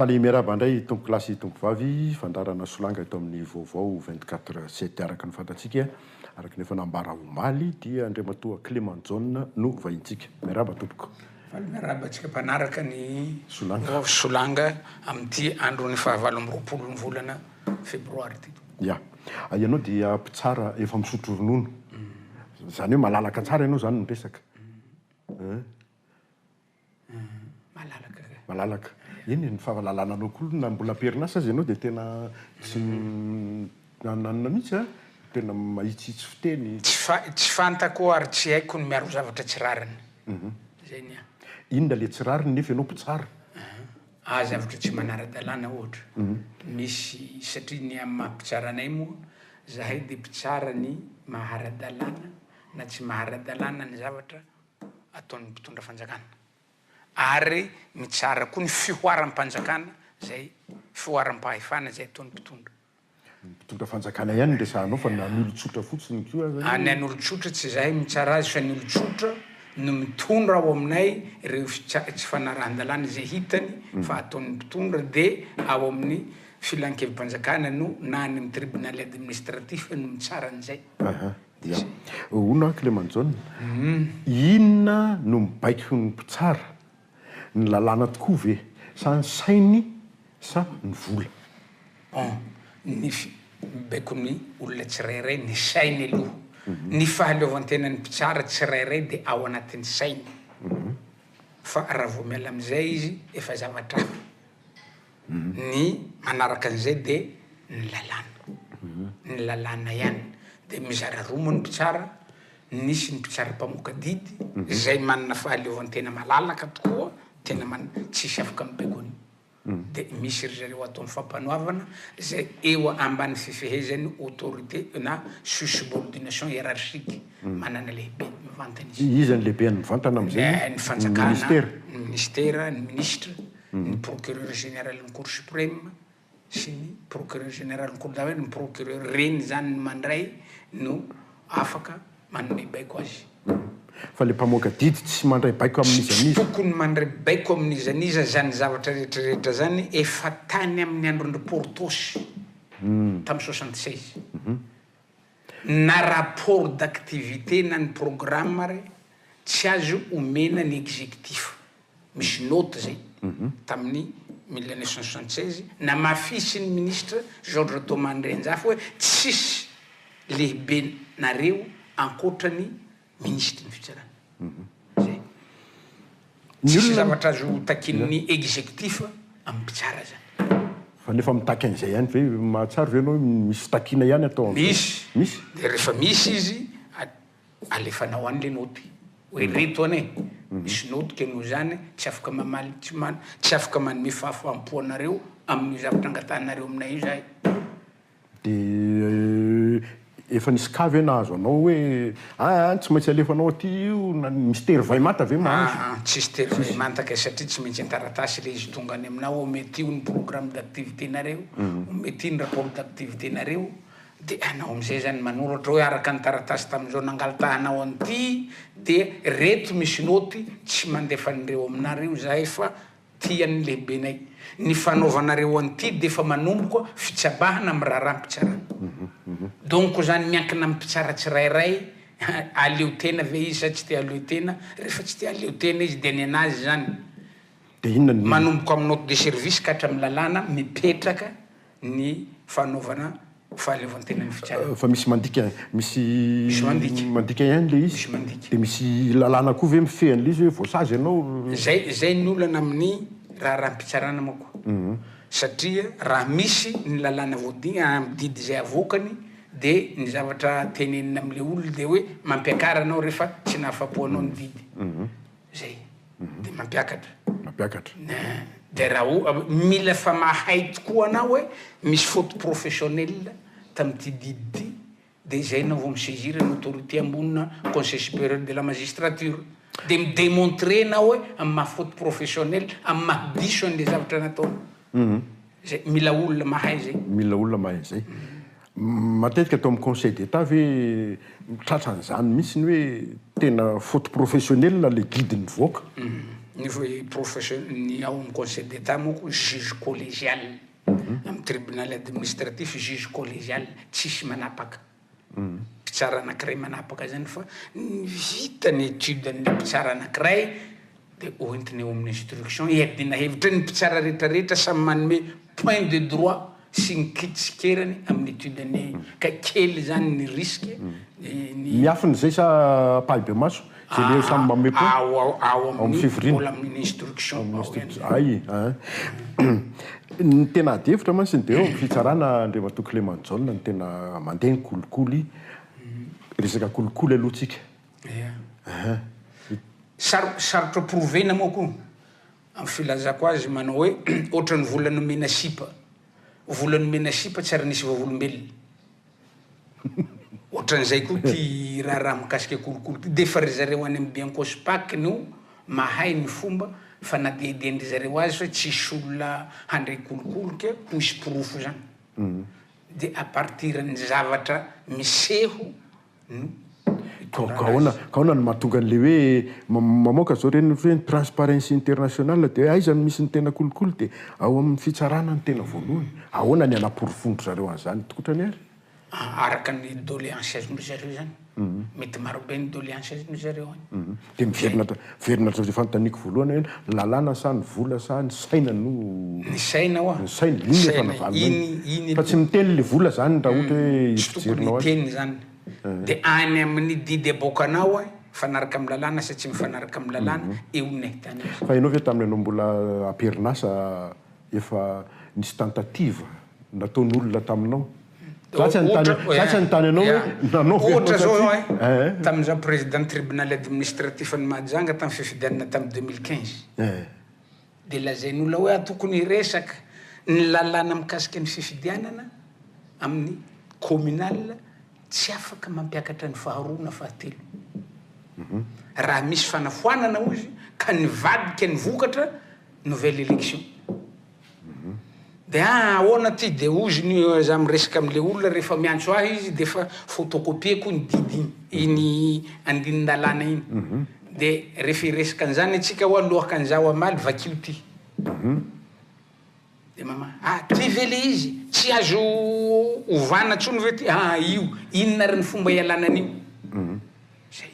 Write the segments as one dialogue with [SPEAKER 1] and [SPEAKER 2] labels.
[SPEAKER 1] Faly miarahaba indray tompokolahy sy tompokovavy, fandaharana solanga eto amin'ny vaovao 24 sept araka ny fantatsika, araka ny efa nambara omaly dia Andriamatoa Clément Jaona no vahintsika. Miarahaba tompoko.
[SPEAKER 2] Faly miarahaba antsika mpanaraka ny Solanga Solanga amin'ity andron'ny fahavalo amby roapolo ny volana febroary ity.
[SPEAKER 1] Ya. Ianao dia mpitsara efa misotro ronono. Izany hoe malalaka tsara ianao izany miresaka.
[SPEAKER 2] Malalaka ka.
[SPEAKER 1] Malalaka. Eny e, ny fahalalana anao koa na mbola am-perinasa aza ianao dia tena tsy nananona mihitsy a, tena mahitsihitsy fiteny.
[SPEAKER 2] Tsy fa, tsy fantako ary tsy haiko ny miaro zavatra tsy rariny. Zay ny ahy.
[SPEAKER 1] Inona le tsy rariny nefa ianao mpitsara?
[SPEAKER 2] Ah, zavatra tsy manara-dalàna ohatra. Misy, satria ny amin'ny maha mpitsara anay moa, zahay dia mpitsara ny maha ara-dalàna na tsy maha ara-dalàna ny zavatra ataon'ny mpitondra fanjakana ary mitsara koa ny fihoaram-panjakana izay fihoaram-pahefana izay ataon'ny mpitondra.
[SPEAKER 1] Ny mpitondra fanjakana ihany no resahanao fa na ny olon-tsotra fotsiny koa aza
[SPEAKER 2] anie. Ny an'olon-tsotra tsy izahay mitsara azy fa ny olon-tsotra no mitondra ao aminay ireo tsy fanarahan-dalàna izay hitany fa ataon'ny mpitondra dia ao amin'ny filankevi-panjakana no na any amin'ny tribonaly administratif no mitsara an'izay.
[SPEAKER 1] Dia hono aho Clément Jaona, inona no mibaiko ny mpitsara? Ny lalàna tokoa ve sa ny sainy sa ny vola?
[SPEAKER 2] Bon, ny mibaiko ny olona tsirairay ny sainy aloha. Ny fahaleovantenan'ny mpitsara tsirairay dia ao anatin'ny sainy. Fa raha vao miala amin'izay izy efa zavatra hafa. Ny manaraka an'izay dia ny lalàna. Ny lalàna ihany. Dia mizara roa moa ny mpitsara, nisy ny mpitsara mpamoaka didy, izay manana fahaleovantena malalaka tokoa, tena man- tsisy afaka mibaiko an'io. Dia misy ry zareo ato amin'ny fampanoavana izay eo ambany fifehezan'ny autorité na sous subordination hiérarchique, manana lehibe mivantana izy.
[SPEAKER 1] Iza ny lehiben'ny mivantana amin'izay?
[SPEAKER 2] Ny fanjakana, ny ministera, ny minisitra. ny procureur général ny cour suprême sy ny procureur général ny cour d'appel, ny procureur reny zany ny mandray no afaka manome baiko azy.
[SPEAKER 1] Fa le mpamoaka didy tsy mandray baiko amin'iza
[SPEAKER 2] n'iza. Tsy tokony mandray baiko amin'iza n'iza zany zavatra rehetra rehetra zany efa tany amin'ny andron-dry Porthos tamin'ny 76. Na rapport d'activité na ny programme ary tsy azo omena ny executif. Misy note zay tamin'ny 1976 namafisin'ny ministre Georges Thomas Andrianjafy hoe tsisy lehibenareo ankoatra ny minisitry ny fitsarana. Zay. Tsisy zavatra azo takian'ny executif amin'ny mpitsara zany.
[SPEAKER 1] Fa nefa mitaky an'izay ihany ve? Mahatsiaro ve ianao hoe misy fitakiana ihany atao amin'izay?
[SPEAKER 2] Misy.
[SPEAKER 1] Misy?
[SPEAKER 2] Dia rehefa misy izy, alefanao any le naoty. Hoe reto anie, misy naoty ke noho izany tsy afaka mamaly, tsy man, tsy afaka manome fahafaham-po anareo amin'io zavatra angatahanareo aminay io zahay.
[SPEAKER 1] Dia efa nisy cas ve nahazo anao hoe aa tsy maintsy alefanao aty io na misy tery vay manta ve mahazo?
[SPEAKER 2] Aa tsisy tery vay manta kay satria tsy maintsy an-taratasy ilay izy tonga any aminao omeo ty ny programme d'activité nareo, omeo ty ny rapport d'activité nareo, dia anao amin'izay zany manoratra hoe araka ny taratasy tamin'izao nangaltahanao an'ity dia reto misy naoty tsy mandefa an'ireo aminareo izahay fa Tian'ny lehibenay. Ny fanaovanareo an'ity dia efa manomboka fitsabahana amin'ny raharaham-pitsarana. Donc zany miankina amin'ny mpitsara tsirairay, aleo tena ve izy sa tsy te haleo tena, rehefa tsy te haleo tena izy dia ny an'azy zany.
[SPEAKER 1] Dia inona ny.
[SPEAKER 2] Manomboka amin'ny note de service ka hatramin'ny lalàna mipetraka ny fanaovana fahaleovantenan'ny fitsarana.
[SPEAKER 1] Fa misy mandika, misy
[SPEAKER 2] Misy mandika.
[SPEAKER 1] mandika ihany le izy.
[SPEAKER 2] Misy mandika.
[SPEAKER 1] Dia misy lalàna koa ve mifehy an'le izy hoe voasazy ianao?
[SPEAKER 2] Zay, zay ny olana amin'ny raharaham-pitsarana manko. Satria raha misy ny lalàna voadi-, amin'ny didy izay avoakany dia ny zavatra tenenina amin'le olona dia hoe mampiakara anao rehefa tsy nahafapo anao ny didy. Zay. Dia mampiakatra.
[SPEAKER 1] Mampiakatra.
[SPEAKER 2] Dia raha o, mila efa mahay tokoa anao hoe misy faute professionnelle tamin'ity didy ity, dia izay ianao vao mi-saisir ny autorité ambony na conseil supérieur de la magistrature. Dia mi-demontrer ianao hoe amin'ny maha faute professionnelle, amin'ny maha diso an'ilay zavatra nataonao. Zay, mila olona mahay zay.
[SPEAKER 1] Mila olona mahay an'izay. Matetika ato amin'ny conseil d'Etat ve tratra an'izany mihitsy ny hoe tena faute professionnelle le didy nivoaka?
[SPEAKER 2] Ny profession, ny ao amin'ny conseil d'Etat manko juge collégial, amin'ny tribunal administratif juge collégial, tsisy manapaka. Mpitsara anakiray manapaka zany fa ny vita ny étude an'le mpitsara anakiray de hoentina eo amin'ny instruction hiadiana hevitra, ny mpitsara rehetra rehetra samy manome point de droit sy ny kitsikerany amin'ny étude ny ka kely zany ny risque
[SPEAKER 1] ny Miafina izay sa ampahibemaso? Izay le samy manome point?
[SPEAKER 2] Ao
[SPEAKER 1] ao amin'ny fivoriana?
[SPEAKER 2] Mbola amin'ny instruction
[SPEAKER 1] ao ihany. Hay an! Ny tena ady hevitra mantsy dia eo amin'ny fitsarana Andriamatoa Clément Jaona no tena mandeha ny kolikoly, resaka kolikoly aloha tsika.
[SPEAKER 2] Ia. Saro- sarotra prouver-na moa koa amin'ny filazako azy manao hoe ohatran'ny vola nomena sipa. Vola nomena sipa tsy ary nisy vavolombelona. Ohatran'izay koa ity raharaha mikasika kolikoly ity, dia efa ry zareo any amin'ny Bianco sy Pac no mahay ny fomba fanadihadian-dry zareo azy fa tsisy olona handray kolikoly ka ho hisy porofo izany. Dia à partir ny zavatra miseho no
[SPEAKER 1] Ka ahoana ka ahoana no mahatonga an'ilay hoe mamoaka zao ireny hoe ny Transparency International dia hoe aiza no misy ny tena kolikoly dia ao amin'ny fitsarana no tena voalohany. Ahoana ny hanaporofoan-dry zareo an'izany tokotrany ary?
[SPEAKER 2] Araka ny doléance azon-dry zareo izany. Mety marobe ny doléance azon-dry zareo any.
[SPEAKER 1] Dia miverina miverina hatramin'izay fanontaniako voalohany hoe ny lalàna sa ny vola sa ny saina no.
[SPEAKER 2] Ny saina hoa.
[SPEAKER 1] Ny saina, iny efa navalona iny. Fa tsy miteny le vola zany raha ohatra hoe
[SPEAKER 2] Tsy tokony
[SPEAKER 1] fijerinao azy.
[SPEAKER 2] hiteny zany. Dia any amin'ny didy aboakanao hoe mifanaraka amin'ny lalàna sa tsy mifanaraka amin'ny lalàna, eo no ahitana azy.
[SPEAKER 1] Fa ianao ve tamin'ny ianao mbola am-perinasa efa nisy tentative nataon'olona taminao? Za tsy hanontany, za tsy hanontany anao hoe nanao ve
[SPEAKER 2] Ohatra
[SPEAKER 1] ianao
[SPEAKER 2] zao
[SPEAKER 1] sa
[SPEAKER 2] eh,
[SPEAKER 1] tsia. Eh.
[SPEAKER 2] tamin'izaho président tribunal administratif an'i Mahajanga tamin'ny fifidianana tamin'ny 2015.
[SPEAKER 1] Eh.
[SPEAKER 2] Dia lazain'olona hoe ah tokony hiresaka ny lalàna mikasika ny fifidianana amin'ny communal tsy afaka mampiakatra ny faharoa na fahatelo. Raha misy fanafoanana hozy ka nivadika ny vokatra, nouvelle élection. Dia ah ahoana ty dia hozy ny za miresaka amle olona rehefa miantso ahy izy dia efa photocopier-ko ny didy iny, iny andinin-dalàna iny. Dia rehefa hiresaka an'izany antsika hoa alohakan'izaho hamaly vakio ty. Dia mama, ah ty ve le izy? Tsy azo ovana tsony ve ty? Ah io, inona ary ny fomba ialana an'io? Zay.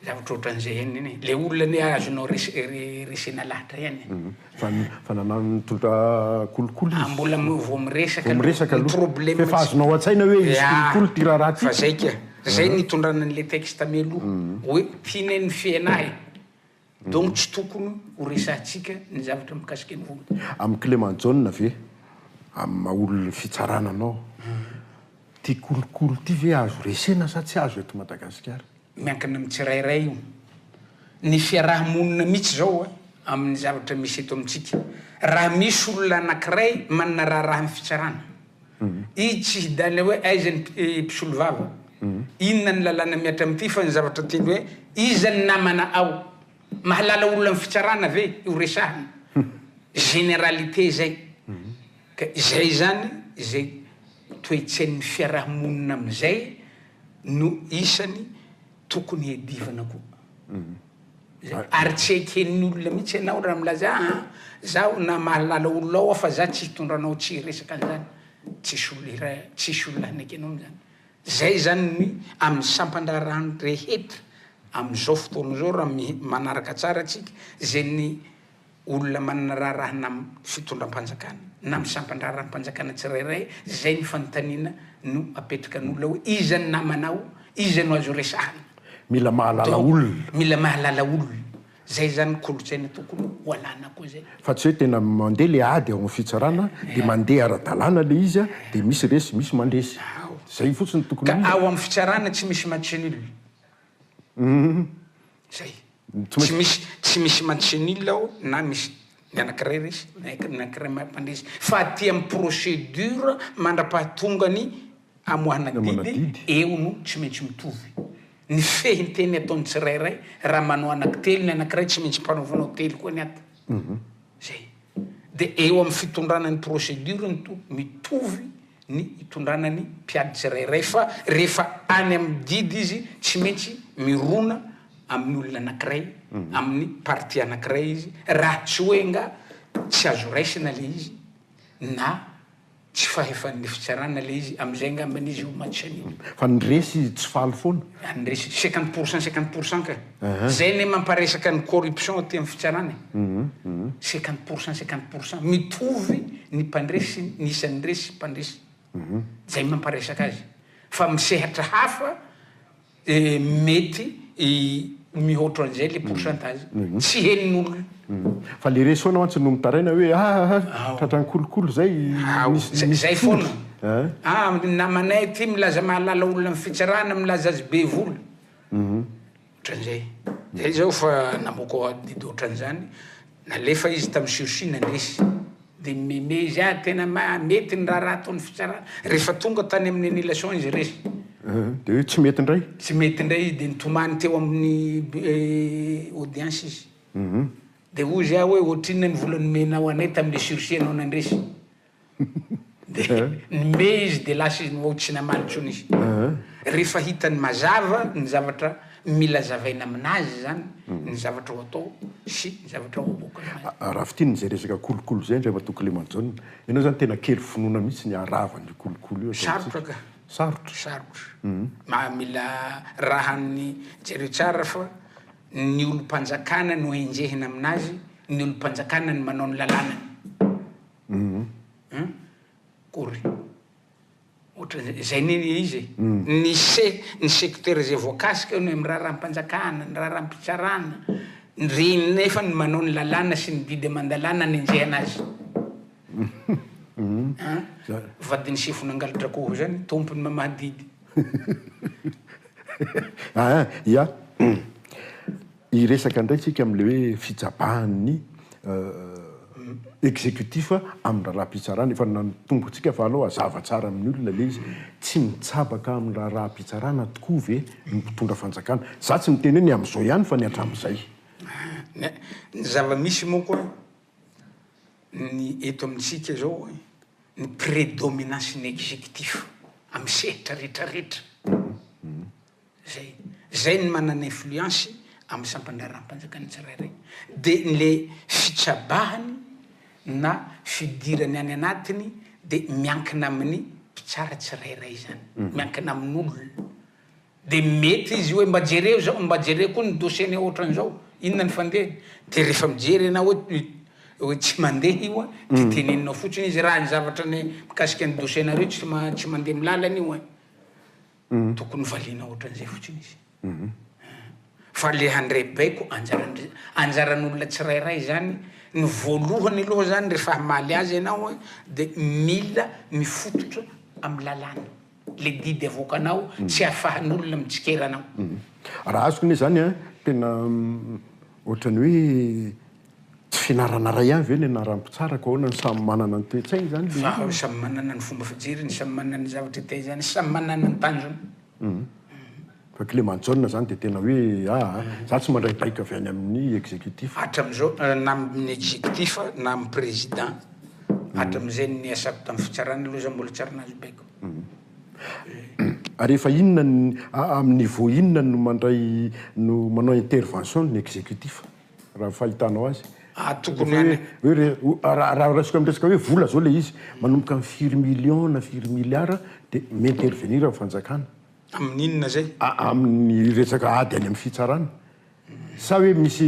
[SPEAKER 2] Zavatra ohatran'izay ihany anie. Le olona anie azonao resena lahatra ihany e.
[SPEAKER 1] Fa fa nanano nitondra kolikoly izy.
[SPEAKER 2] Ah mbola vao miresaka
[SPEAKER 1] Vao miresaka
[SPEAKER 2] aloha.
[SPEAKER 1] aloha.
[SPEAKER 2] Ny problème
[SPEAKER 1] Fa efa azonao an-tsaina hoe hisy kolikoly ity raharaha ity.
[SPEAKER 2] Fa zay ka. Zay nitondrana an'le texte mialoha. Hoe tianay ny fiainahy. Donc tsy tokony ho resahantsika ny zavatra mikasika ny vola.
[SPEAKER 1] Amin'i Clément Jaona ve, amin'ny maha olon'ny fitsarana anao, ity kolikoly ity ve azo resena sa tsy azo eto Madagasikara?
[SPEAKER 2] Miankina amin'ny tsirairay io. Ny fiaraha-monina mihitsy izao amin'ny zavatra misy eto amintsika. Raha misy olona anankiray manana raharaha amin'ny fitsarana, izy tsy hidaly hoe aiza ny mpisolovava, inona ny lalàna mihatra amin'ity fa ny zavatra tiany hoe iza ny namana ao, mahalala olona amin'ny fitsarana ve io resahana, généralité izay. Ka izay izany izay toe-tsain'ny fiaraha-monina amin'izay no isany tokony hiadivana koa. Zay. Ary tsy eken'ny olona mihitsy ianao raha milaza aa zaho na mahalala olona ao aho fa za tsy hitondra anao tsy hiresaka an'izany. Tsisy olona iray, tsisy olona hanaiky anao amin'izany. Zay zany ny amin'ny sampan-draharahany rehetra amin'izao fotoana izao raha manaraka tsara tsika, zay ny Olona manana raharaha na amin'ny fitondram-panjakana na amin'ny sampan-draharaham-panjakana tsirairay, izay ny fanontaniana no apetraka ny olona hoe iza ny namanao, iza no azo resahana.
[SPEAKER 1] Mila mahalala
[SPEAKER 2] Donc,
[SPEAKER 1] olona.
[SPEAKER 2] mila mahalala olona. Zay zany kolontsaina tokony ho alana koa zay.
[SPEAKER 1] Fa tsy hoe tena mandeha le ady ao amin'ny fitsarana dia mandeha ara-dalàna le izy dia misy resy misy mandresy. Zay fotsiny no tokony
[SPEAKER 2] Ka
[SPEAKER 1] ho izy.
[SPEAKER 2] ao amin'ny fitsarana tsy misy match nul. Zay. Tsy misy tsy misy match nul ao na misy ny anakiray resy na ny anakiray mpandresy fa aty amin'ny procédure mandrapahatonga ny amoahana didy eo no tsy maintsy mitovy ny fehinteny ataon'ny tsirairay raha manao anakitelo ny anakiray tsy maintsy mpanaovanao telo koa ny ato zay de eo amin'ny fitondrana ny procédure ny to mitovy ny hitondrana ny mpiady tsirairay fa rehefa any amin'ny didy izy tsy maintsy mirona. amin'ny olona anankiray, amin'ny parti anankiray izy, raha tsy hoe nga tsy azo raisina le izy na tsy fahefan'ny fitsarana le izy, amin'izay angambany izy ho match nul.
[SPEAKER 1] Fa ny resy tsy faly foana.
[SPEAKER 2] Ny resy, 50 pour cent 50 pourcent ka. Zay anie mamparesaka ny corruption aty amin'ny fitsarana e. 50 pourcent 50 pourcent, mitovy ny mpandresy, ny isan'ny resy sy mpandresy. Zay mamparesaka azy. Fa misehatra hafa mety mihoatra an'izay le pourcentage. Tsy henon'olona.
[SPEAKER 1] Fa le resy foana mantsy no mitaraina hoe ah, tratran'ny kolikoly zay.
[SPEAKER 2] Misy zay foana. Ah, namanay ty milaza mahalala olona amin'ny fitsarana, milaza azy be vola. Ohatran'izay. Zay zao fa namoaka didy ohatran'izany, nalefa izy tamin'ny sursis nandresy. De meme izy, ah tena mety ny raharaha ataon'ny fitsarana. Rehefa tonga tany amin'ny annulation izy resy.
[SPEAKER 1] De hoe tsy mety indray.
[SPEAKER 2] Tsy mety indray izy de nitomany teo amin'ny audience izy. De hoy izy ah hoe ohatrinona ny vola nomenao anay tamin'le sursis anao nandresy. De nime izy de lasa izy no tsy namaly intsony izy. Rehefa hitany mazava ny zavatra mila zavaina aminazy zany, ny zavatra ho atao sy ny zavatra ho aboaka aminazy.
[SPEAKER 1] Raha fintinina izay resaka kolikoly izay Andriamatoa Clément Jaona, ianao izany tena kely finoana mihitsy ny haharava an'io kolikoly io eto
[SPEAKER 2] Sarotra
[SPEAKER 1] amintsika.
[SPEAKER 2] ka.
[SPEAKER 1] Sarotra.
[SPEAKER 2] Sarotra. Ma mila raha ny jereo tsara fa ny olom-panjakana no enjehina aminazy, ny olom-panjakana no manao ny lalànany. Hum Kory. Ohatran'izay, zay anie ny izy e. Ny se, ny secteur izay voakasika eo ny amin'ny raharaham-panjakana, ny raharaham-pitsarana, ireny nefa no manao ny lalàna sy ny didy aman-dalàna anenjehana azy. An, vadin'ny sefo nangalatra akoho zany, tompony mamaha didy.
[SPEAKER 1] Aa, ya. Hiresaka indray tsika amin'ilay hoe fijabahan'ny executif amin'ny raharaham-pitsarana. Efa natombotsika fa aleo hazava tsara amin'ny olona ilay izy. Tsy mitsabaka amin'ny raharaham-pitsarana tokoa ve ny mpitondra fanjakana? Za tsy miteny hoe ny amin'izao ihany fa ny hatramin'izay.
[SPEAKER 2] Ny zava-misy moa koa ny eto amintsika izao ny prédominance ny executif amin'ny sehatra rehetra rehetra. Zay. Zay ny manana influence amin'ny sampan-draharaham-panjakana tsirairay. De le fitsabahany na fidirany any anatiny de miankina amin'ny mpitsara tsirairay zany. Miankina amin'olona. De mety izy hoe mba jereo zao, mba jereo koa ny dossier-nay ohatran'izao, inona ny fandehany. De rehefa mijery ianao hoe hoe tsy mandeha io an, de teneninao fotsiny izy raha ny zavatra ny mikasika ny dossier-nareo tsy tsy mandeha amin'ny lalana io an. Tokony valiana ohatran'izay fotsiny izy. Fa le handray baiko anjaran-dry anjaran'olona tsirairay zany, ny voalohany aloha zany rehefa hamaly azy ianao de mila mifototra amin'ny lalàna, le didy avoakanao tsy ahafahan'olona mitsikera anao.
[SPEAKER 1] Raha azoko anie zany an, tena ohatran'ny hoe Tsy fianarana iray ihany ve ny anaran'ny mpitsara ka ahoana no samy manana ny toe-tsainy izany le
[SPEAKER 2] olona? Samy manana ny fomba fijeriny, samy manana ny zavatra itaizany, samy manana ny tanjony.
[SPEAKER 1] Fa Clément Jaona izany dia tena hoe aa za tsy mandray baiko avy any amin'ny exécutif.
[SPEAKER 2] Hatramizao na amin'ny exécutif na amin'ny président, hatramizay niasako tamin'ny fitsarana aloha za mbola tsy ary nahazo baiko.
[SPEAKER 1] Ary efa inona ny amin'ny niveau inona no mandray no manao intervention ny exécutif? Raha ny fahitanao azy.
[SPEAKER 2] Ah tokony any.
[SPEAKER 1] Hoe re, raha raisiko amin'ny resaka hoe vola zao le izy, manomboka amin'ny firy millions na firy milliards dia mi-intervenir ny fanjakana.
[SPEAKER 2] Amin'ny inona zay?
[SPEAKER 1] Amin'ny resaka ady any amin'ny fitsarana. Sa hoe misy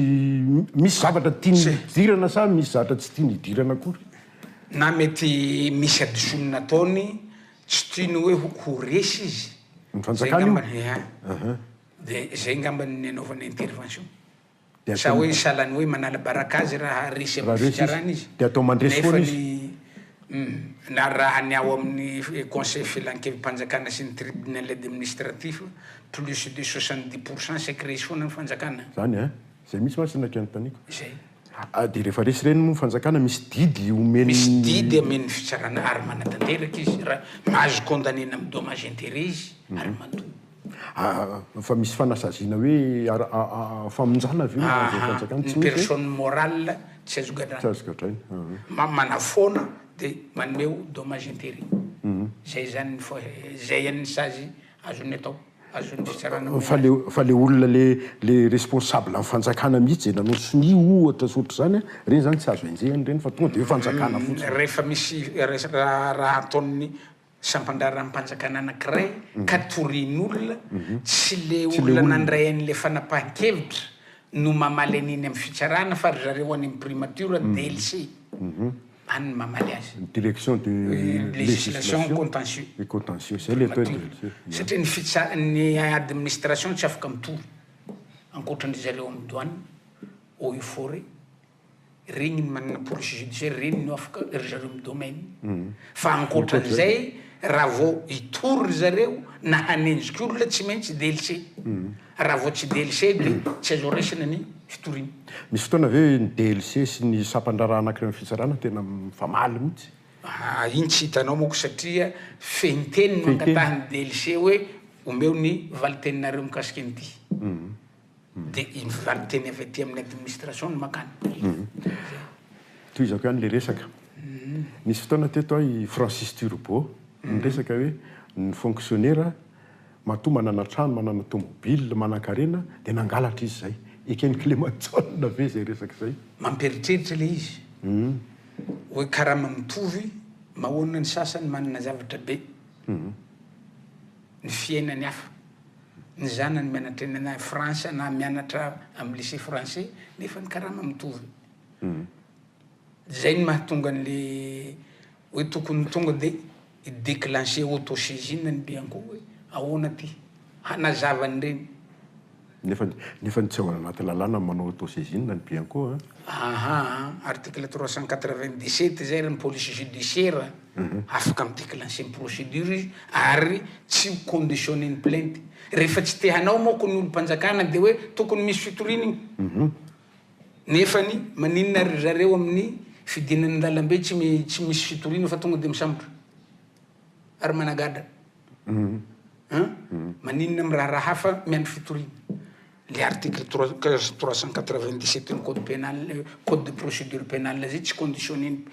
[SPEAKER 1] misy zavatra tiany hidirana sa misy zavatra tsy tiany hidirana akory?
[SPEAKER 2] Na mety misy hadisoana nataony tsy tiany hoe ho resy izy.
[SPEAKER 1] Ny fanjakana io?
[SPEAKER 2] Dia zay ngamba ny nanaovana intervention. Sa hoe sahalan'ny hoe manala baraka azy raha resy amin'ny fitsarana izy?
[SPEAKER 1] Dia atao mandresy foana izy?
[SPEAKER 2] Na raha ny ao amin'ny conseil filankevi-panjakana sy ny tribunal administratif, plus de 70 pourcent saika resy foana ny fanjakana.
[SPEAKER 1] Zany ein! Zay mihitsy mantsy no naika anontaniako.
[SPEAKER 2] Zay.
[SPEAKER 1] Dia rehefa resy ireny moa ny fanjakana, misy didy omen'ny.
[SPEAKER 2] Misy didy amen'ny fitsarana ary manatanteraka izy, raha mahazo condamner-na amin'ny dommage intérêt izy ary mandoa.
[SPEAKER 1] Fa misy fanasaziana hoe famonjana ve mahazo ny fanjakana?
[SPEAKER 2] Tsy misy. Ny personne morale tsy azo gadraina.
[SPEAKER 1] Tsy azo gadraina.
[SPEAKER 2] Manafoana dia manome dommage intérêt. Zay zany ny zay ihany ny sazy azony atao. Azon'ny fitsarana omena
[SPEAKER 1] Fa
[SPEAKER 2] azy.
[SPEAKER 1] le fa le olona le le responsable amin'ny fanjakana mihitsy izay nanao sonia ohatra sy ohatr'izany an, ireny izany tsy azo enjehina ireny fa tonga dia hoe fanjakana fotsiny.
[SPEAKER 2] Rehefa misy raharaha ataon'ny sampan-draharaham-panjakana anankiray ka torian'olona, tsy le
[SPEAKER 1] Tsy le
[SPEAKER 2] olona
[SPEAKER 1] olona.
[SPEAKER 2] nandray an'ilay fanapahan-kevitra no mamaly an'iny amin'ny fitsarana fa ry zareo any amin'ny primature, DLC. Any ny mamaly azy.
[SPEAKER 1] Ny direction de
[SPEAKER 2] Législation
[SPEAKER 1] législation
[SPEAKER 2] contentieux.
[SPEAKER 1] et contentieux, zay le atao hoe DLC. Ia.
[SPEAKER 2] Satria ny fitsa- ny administration tsy afaka mitory ankoatran-dry zareo amin'ny douane, eaux et forêts, regny ny manana police judiciaire, regny no afaka ry zareo amin'ny domaine. Fa ankoatran'izay raha vao hitory ry zareo na hanenjika olona tsy maintsy DLC. Raha vao tsy DLC dia tsy azo raisina ny fitoriana.
[SPEAKER 1] Misy fotoana ve ny DLC sy ny sampan-draharaha anankiray amin'ny fitsarana tena mifamaly mihitsy?
[SPEAKER 2] Ah, iny tsy hitanao manko satria fehinteny no
[SPEAKER 1] Fehinteny.
[SPEAKER 2] angatahin'ny DLC hoe omeo ny valin-teninareo mikasika an'ity. Dia iny valin-teny avy aty amin'ny administration no makany. Zay.
[SPEAKER 1] Tohizako ihany ilay resaka. Nisy fotoana teto aho i Francis Turbo niresaka hoe ny fonctionnaire Matoa manana trano, manana tomobile, manankarena dia nangalatra izy izay. Eken'i Clément Jaona ve izay resaka izay?
[SPEAKER 2] Mampieritreritra ilay izy hoe karama mitovy mahoana ny sasany manana zavatra be, ny fiainany hafa, ny zanany mianatra any na France na mianatra amin'ny lycée français nefa ny karama mitovy. Zay no mahatonga an'le hoe tokony tonga de hi-declencher auto-saisine ny Bianco hoe ahoana ty? Hanazava an'ireny.
[SPEAKER 1] Nefa nefa tsy ao anaty lalàna ny manao auto-saisine ny Bianco an.
[SPEAKER 2] Aha, article 397 zay ry ny police judiciaire afaka mi-declencher ny procédure izy ary tsy ho conditionner ny plainte. Rehefa tsy te hanao manko ny olom-panjakana de hoe tokony misy fitoriana iny. Nefany maninona ry zareo amin'ny fidinana an-dalambe tsy tsy misy fitoriana fa tonga dia misambotra ary managadra an? Maninona amin'ny raharaha hafa miandry fitoriana? Le article 397 ny code pénal, code de procédure pénale zay tsy conditionner ny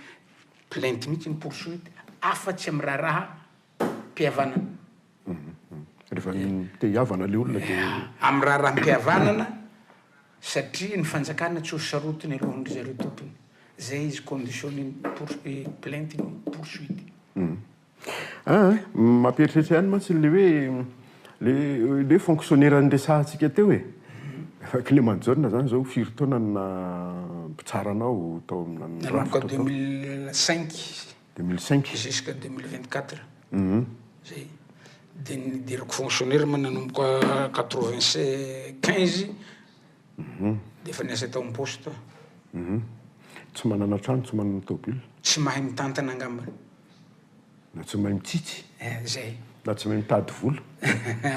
[SPEAKER 2] plainte mihitsy ny poursuite afa-tsy amin'ny raharaha mpihavanana.
[SPEAKER 1] Rehefa te hihavana le olona dia.
[SPEAKER 2] Amin'ny raharaham-pihavanana satria ny fanjakana tsy ho sarotiny alohan-dry zareo tompony. Zay izy conditionner ny pour plainte ny poursuite.
[SPEAKER 1] Aa, mampieritreritra ihany mantsy le hoe le le hoe fonctionnaire niresahantsika teo e. Fa Clément Jaona zany zao firy taona no naha mpitsara anao tao amin'ny
[SPEAKER 2] Nanomboka
[SPEAKER 1] rafitra tao?
[SPEAKER 2] 2005.
[SPEAKER 1] 2005.
[SPEAKER 2] Jusqu'à 2024 zay. Dia nidirako fonctionnaire moa nanomboka 95 dia efa niasa tao am poste.
[SPEAKER 1] Tsy manana trano, tsy manana tôbila.
[SPEAKER 2] Tsy mahay mitantana angambany.
[SPEAKER 1] Na tsy mahay mitsitsy.
[SPEAKER 2] Eh, zay.
[SPEAKER 1] Na tsy mahay mitady vola.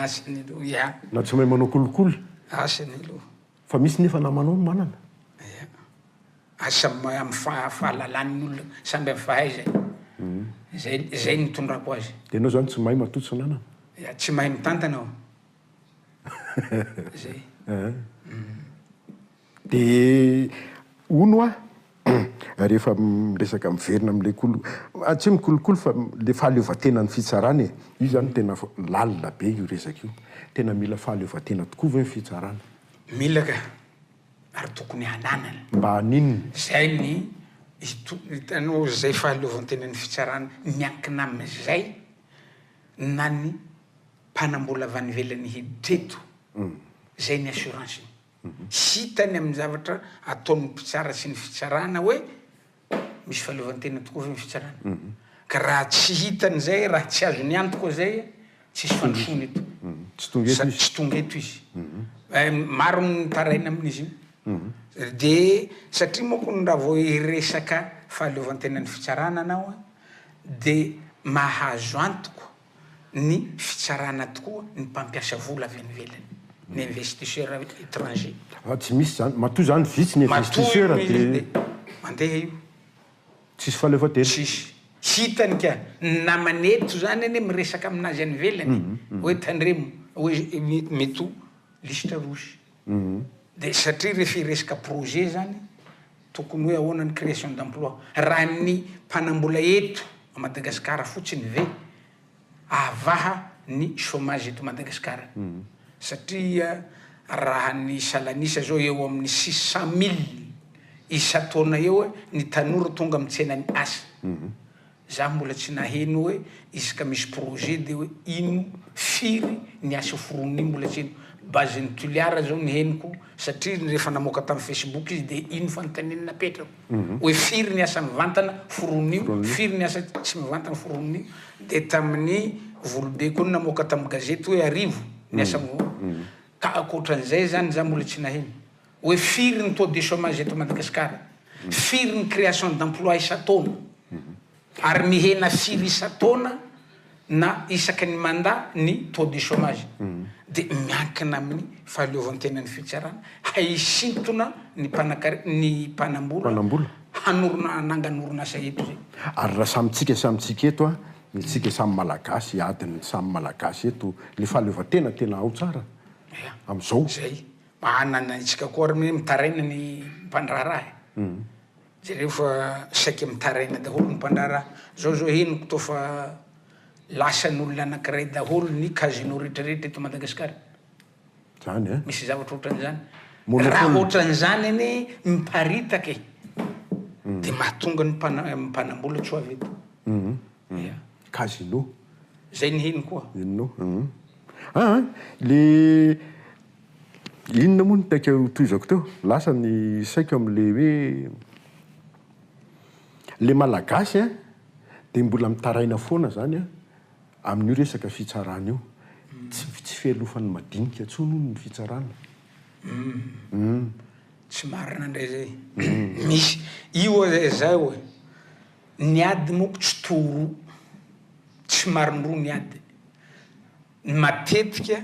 [SPEAKER 2] Asany aloha, ya.
[SPEAKER 1] Na tsy mahay manao kolikoly.
[SPEAKER 2] Asany aloha.
[SPEAKER 1] Fa misy nefa namanao no manana.
[SPEAKER 2] Ya. Asa amin'ny fahalalan'ny olona samby amin'ny fahaizany. Zay zay no nitondrako azy.
[SPEAKER 1] Dia ianao zany tsy mahay matoa tsy nanana?
[SPEAKER 2] Ya, tsy mahay mitantana aho. Zay.
[SPEAKER 1] Dia hono hoa, rehefa miresaka miverina amin'ilay kolo, tsy hoe mikolokolo fa ilay fahaleovantenan'ny fitsarana e, io zany tena lalina be io resaka io. Tena mila fahaleovantena tokoa ve ny fitsarana?
[SPEAKER 2] Mila ka. ary tokony hananany.
[SPEAKER 1] Mba haninona?
[SPEAKER 2] Izay ny hito, hitanao izay fahaleovantenan'ny fitsarana miankina amin'izay na ny mpanambola avy any ivelany hiditra eto, izay ny assurance-ny. Hitany amin'ny zavatra ataon'ny mpitsara sy ny fitsarana hoe Misy fahaleovantena tokoa ve ny fitsarana? Ka raha tsy hitany izay, raha tsy azony antoka izay, tsisy fandrosoana eto.
[SPEAKER 1] Tsy tonga eto izy.
[SPEAKER 2] Tsy tonga eto izy. Maro ny mitaraina amin'izy io. Dia satria manko raha vao hiresaka fahaleovantenan'ny fitsarana anao dia mahazo antoka ny fitsarana tokoa ny mpampiasa vola avy any ivelany, ny investisseur étranger.
[SPEAKER 1] Fa tsy misy zany, matoa zany vitsy ny investisseur dia.
[SPEAKER 2] Mandeha io.
[SPEAKER 1] Tsisy fahaleovantena.
[SPEAKER 2] Tsisy. Hitany ka, ny namany eto zany anie miresaka aminazy any ivelany hoe tandremo, hoe mety ho liste rouge. Dia satria rehefa hiresaka projet zany, tokony hoe ahoana ny création d'emploi. Raha ny mpanambola eto à Madagascar fotsiny ve ahavaha ny chômage eto Madagasikara satria raha ny salan'isa zao eo amin'ny 600 mille isan-taona eo ny tanora tonga amin'ny tsenan'ny asa. Za mbola tsy naheno hoe isaka misy projet de hoe ino firy ny asa foroniny mbola tsy heno. Base ny Toliara zao ny henoko satria rehefa namoaka tamin'ny facebook izy de ino fanontaniana napetrako hoe firy ny asa mivantana foroniny io, firy ny asa tsy mivantana foroniny io, de tamin'ny Volobe koa namoaka tamin'ny gazety hoe 1000 ny asa mivantana. Ka ankoatran'izay zany za mbola tsy naheno hoe firy ny taux de chômage eto Madagasikara, firy ny création d'emploi isan-taona, ary mihena firy isan-taona na isaky ny mandat ny taux de chômage. Dia miankina amin'ny fahaleovantenan'ny fitsarana hisintona ny mpanankare- ny mpanambola
[SPEAKER 1] Mpanambola.
[SPEAKER 2] hanorina hanangana orinasa eto izay.
[SPEAKER 1] Ary raha samy tsika samy tsika eto an, ny tsika samy malagasy, adin'ny samy malagasy eto, le fahaleovantena tena ao tsara
[SPEAKER 2] Ya,
[SPEAKER 1] am'zao.
[SPEAKER 2] zay. Manana antsika koa ary mitaraina ny mpandraharaha e. Jereo fa saika mitaraina daholo ny mpandraharaha. Zao zao henoko toa fa lasan'olona anankiray daholo ny casino rehetrarehetra eto Madagasikara.
[SPEAKER 1] Zany e.
[SPEAKER 2] Misy zavatra ohatran'izany.
[SPEAKER 1] Monopole.
[SPEAKER 2] Raha ohatran'izany anie miparitaka e. Dia mahatonga ny mpana- mpanambola tsy ho avy eto. Ya.
[SPEAKER 1] Casino.
[SPEAKER 2] Zay ny heno koa.
[SPEAKER 1] Inona? Ah, le inona moa no taika ho tohizako teo? Lasa ny saiko am'le hoe le malagasy a de mbola mitaraina foana zany a amin'io resaka fitsarana io. Tsy fialofan'ny madinika intsony hono ny fitsarana.
[SPEAKER 2] Tsy marina indray zay. Misy io zay hoe ny ady moko tsy toro, tsy marin-droa ny ady. Matetika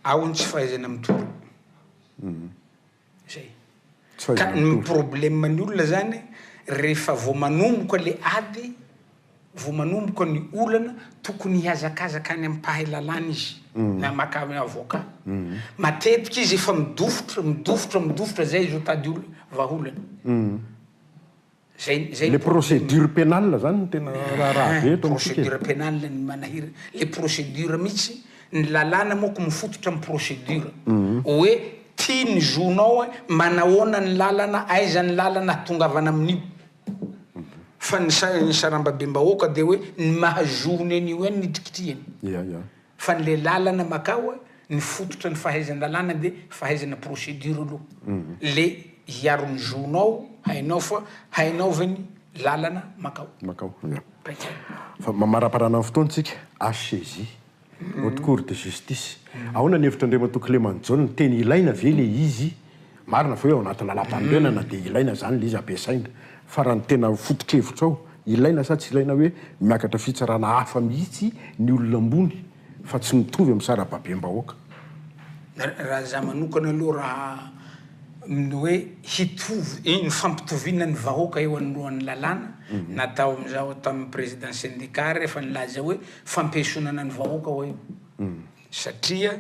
[SPEAKER 2] ao ny tsy fahaizana mitory. Zay.
[SPEAKER 1] Tsy
[SPEAKER 2] Ka
[SPEAKER 1] fahaizana
[SPEAKER 2] ny
[SPEAKER 1] mitory.
[SPEAKER 2] problème ny olona zany rehefa vao manomboka le ady, vao manomboka ny olana, tokony hihazakazaka any amin'ny mpahay lalàna izy na maka avocat. Matetika izy efa midofotra, midofotra, midofotra zay izy mitady olo vahaolana. Zay zay
[SPEAKER 1] Le procédure pénale zany no tena raharaha be eto amintsika e.
[SPEAKER 2] Procédure pénale ny manahirana. Le procédure mihitsy, ny lalàna manko mifototra amin'ny procédure. Hoe ty ny zo-nao hoe manahoana ny lalana, aiza ny lalana ahatongavana amin'io. Fa ny sa- ny sarambabem-bahoaka dia hoe ny maha zo-ny an'io ihany no itrikitrihany.
[SPEAKER 1] Ya.
[SPEAKER 2] Fa ny le lalana makao ny fototra ny fahaizan-dalàna dia fahaizana procédure aloha. Le hiaro ny zo-nao hainao fa hainao ve ny lalana makao.
[SPEAKER 1] Makao, ya.
[SPEAKER 2] Paikady.
[SPEAKER 1] Fa mamaraparana ny fotoana tsika, HCJ, Haute Cour de Justice. Ahoana ny hevitr'Andriamatoa Clément Jaona? Tena ilaina ve le izy? Marina fa hoe ao anaty lalàmpanorenana dia ilaina izany le izy ampiasaina. Fa raha ny tena foto-kevitrao, ilaina sa tsy ilaina hoe miakatra fitsarana hafa mihitsy ny olona ambony fa tsy mitovy amin'ny sarababem-bahoaka?
[SPEAKER 2] Raha za manokana aloha raha ny hoe hitovy, ny fampitoviana ny vahoaka eo anoloan'ny lalàna, natao amin'izao tamin'ny président syndicat rehefa nilaza hoe fampiesonana ny vahoaka hoy io. Satria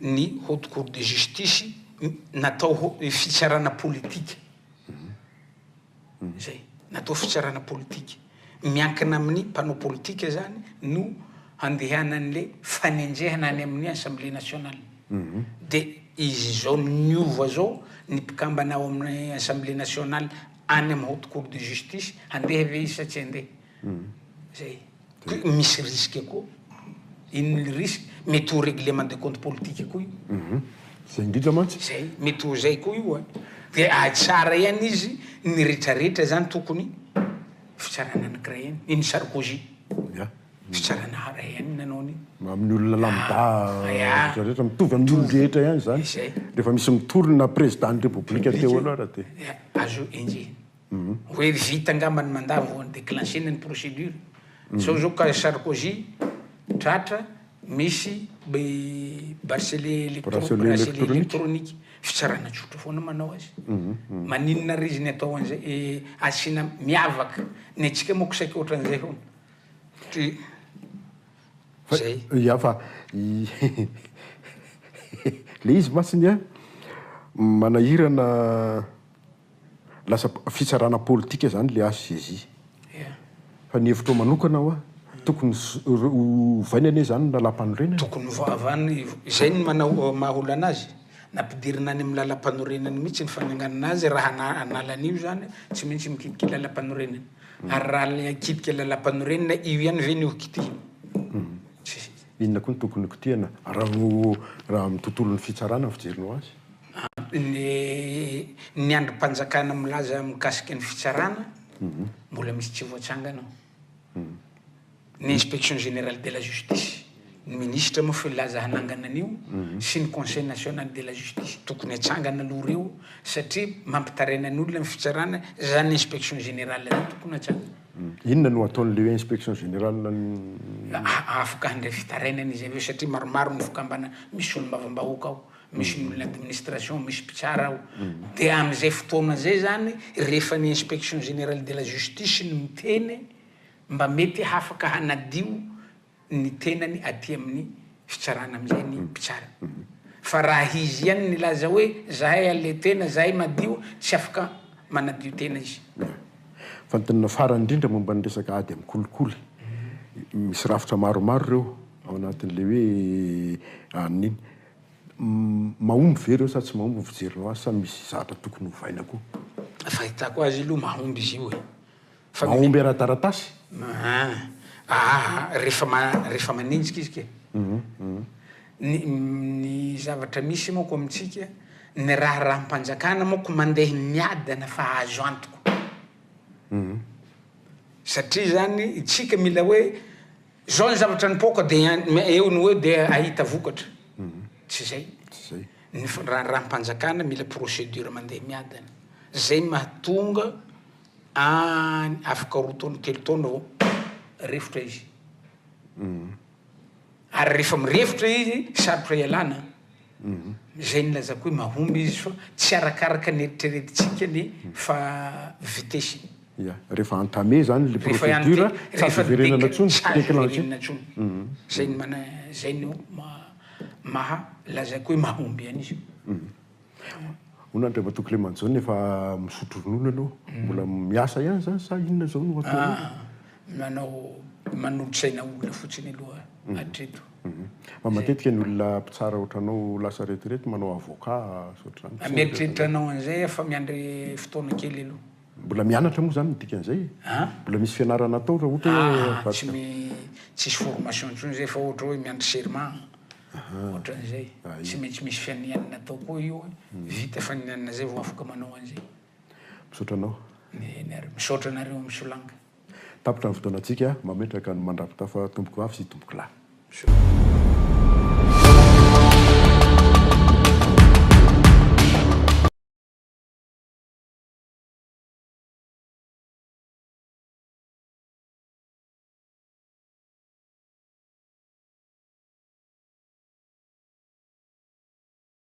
[SPEAKER 2] ny haute cour de justice natao ho fitsarana politika. Zay, natao fitsarana politika. Miankina amin'ny mpanao politika zany no handehanan'le fanenjehana any amin'ny assemblée nationale. De izy izao niova zao ny mpikambana ao amin'ny assemblée nationale any amin'ny haute cour de justice, handeha ve izy sa tsy handeha? Zay. Ko misy risque koa. Inona le risque? Mety ho règlement de compte politique koa io.
[SPEAKER 1] Zay indrindra mantsy.
[SPEAKER 2] Zay, mety ho zay koa io a. De tsara ihany izy, ny retraretra zany tokony fitsarana anankiray ihany, iny Sarkozy.
[SPEAKER 1] Ya.
[SPEAKER 2] Fitsarana iray ihany nanao an'iny.
[SPEAKER 1] Amin'ny olona lambda retraretra, mitovy amin'ny olon-drehetra ihany zany.
[SPEAKER 2] Zay.
[SPEAKER 1] Rehefa misy mitory na président ny Repoblika teo aloha ary dia.
[SPEAKER 2] Ya, azo enjehina. Hoe vita angamba ny mandat vao ni-declencher-na ny procédure. Zao zao ka Sarkozy tratra misy bracelet électro-
[SPEAKER 1] Bracelet
[SPEAKER 2] bracelet électronique. Fitsarana tsotra foana manao azy. Maninona ary izy ny atao an'izay, asiana miavaka. Ny antsika manko saika ohatran'izay foana. Satria zay.
[SPEAKER 1] Ya fa le izy mantsy an, manahirana. Lasa fitsarana politika zany le HCJ. Fa ny hevitrao manokana hoa, Tokony ovaina anie izany ny lalàmpanorenana e.
[SPEAKER 2] Tokony ovana, izay no manao maha olana azy. Nampidirina any amin'ny lalàmpanorenana mihitsy ny fananganana azy, raha hanala an'io izany tsy maintsy mikitika lalàmpanorenana. Ary raha ilay hakitika lalàmpanorenana, io ihany ve no hokitihina? Tsy.
[SPEAKER 1] Inona koa no tokony hokitihana raha raha amin'ny tontolon'ny fitsarana ny fijerinao azy?
[SPEAKER 2] Ny ny andrim-panjakana milaza mikasika ny fitsarana, mbola misy tsy voatsangana ao. Ny inspection générale de la justice, ny minisitra moa fa hilaza hanangana an'io, sy ny conseil national de la justice, tokony hatsangana aloha ireo satria mampitaraina ny olona ny fitsarana, zany inspection générale zany tokony hatsangana.
[SPEAKER 1] Inona no ataon'le inspection générale?
[SPEAKER 2] Afaka handray fitarainana izy avy eo satria maromaro ny fikambanana, misy solombavambahoaka ao, misy ny olona administration, misy mpitsara ao, dia amin'izay fotoana izay zany rehefa ny inspection générale de la justice no miteny, Mba mety hafaka hanadio ny tenany aty amin'ny fitsarana amin'izay ny mpitsara. Fa raha izy ihany nilaza hoe zahay alle tena, zahay madio, tsy afaka manadio tena izy.
[SPEAKER 1] Fanontaniana farany indrindra momba ny resaka ady amin'ny kolikoly. Misy rafitra maromaro ireo ao anatin'ilay hoe an'iny. Mahomby ve ireo sa tsy mahomby ny fijerinao azy sa misy zavatra tokony hovaina koa?
[SPEAKER 2] Fahitako azy aloha mahomby izy io e.
[SPEAKER 1] Fa Mahomby ara-taratasy?
[SPEAKER 2] Aa rehefa rehefa manenjika izy ke. Ny ny zavatra misy manko amintsika, ny raharaham-panjakana manko mandeha miadana fa azo antoko. Satria zany itsika mila hoe zao ny zavatra nipoaka de eo no eo de ahita vokatra. Tsy zay.
[SPEAKER 1] Tsy zay.
[SPEAKER 2] Ny raharaham-panjakana mila procédure mandeha miadana. Zay mahatonga Any afaka roa taona telo taona vao refotra izy. Ary rehefa mirefotra izy sarotra ialana. Zay no nilazako hoe mahomby izy fa tsy arakaraka ny eritreretintsika ny fa vitesse-ny.
[SPEAKER 1] Ya, rehefa entamé zany le procédure tsy azo iverenana intsony,
[SPEAKER 2] tsy azo iverenana intsony. Zay no mana, zay no maha lazaiko hoe mahomby an'izy io.
[SPEAKER 1] Hono Andriamatoa Clément Jaona efa misotro ronono ianao, mbola miasa ihany izany sa inona izao no ataonao?
[SPEAKER 2] Ah, manao manolo-tsaina olona fotsiny aloha hatreto.
[SPEAKER 1] Fa matetika ny olona mpitsara ohatranao lasa retirety manao avocat sy ohatr'izany.
[SPEAKER 2] Mieritreritra hanao an'izay aho fa miandry fotoana kely aloha.
[SPEAKER 1] Mbola mianatra moa izany ny dikan'izay e? Mbola misy fianarana atao raha ohatra hoe
[SPEAKER 2] Ah, tsy mi, tsisy formation intsony izay fa ohatra hoe miandry serment. Ohatran'izay. Tsy maintsy misy fianianana atao koa io e. Vita fanianana zay vao afaka manao an'izay.
[SPEAKER 1] Misaotra anao.
[SPEAKER 2] Eny ary. Misaotra anareo Misolanga.
[SPEAKER 1] Tapitra ny fotoanantsika, mametraka ny mandrapitafa tompokovavy sy tompokolahy.
[SPEAKER 2] Misaotra.